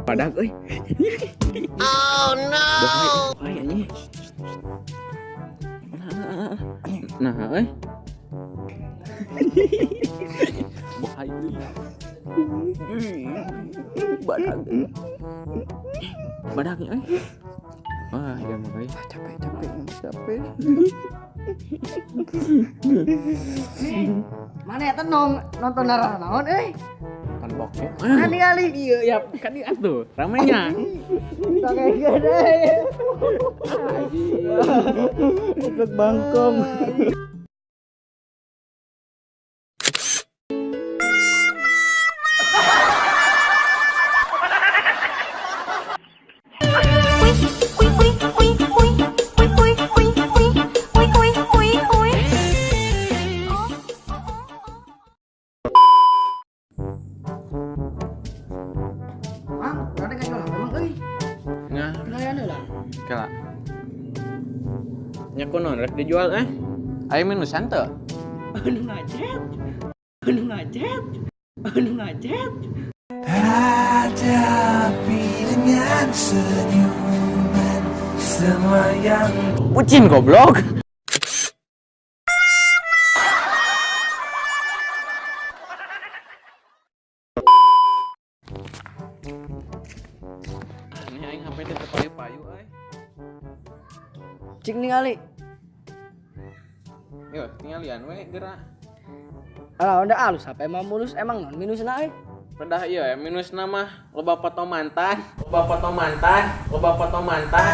Badag euy. Oh no. Bahaya anjing. Nah, euy. Bahaya euy. Badag. Badagnya euy. Wah, ya mah euy. Capek, capek, capek. Mana eta nonton darah naon euy? Kan bokep. Kan ningali. Iya, ya kan dia tuh ramenya. Pakai gede. Goblok bangkong. Mang, urang teh ngajual emang euy. Nah, Kenaian heula. kela. Nya kunaon rek dijual eh? Aya minusan teu? Anu ngacet. Anu ngacet. Anu ngacet. Hadapi dengan senyuman semua yang Bucin goblok. Aneh aing HP teh teu payu-payu euy. Cik ningali. Yo, tinggalian we gerak. Alah, udah alus HP mah mulus emang non minusna euy. Pedah ieu ya minusna mah loba foto mantan, loba foto mantan, loba foto mantan.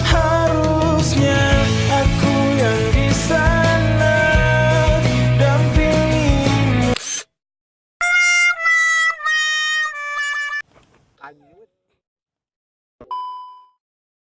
Harusnya aku yang di sana dampingimu. Lanjut.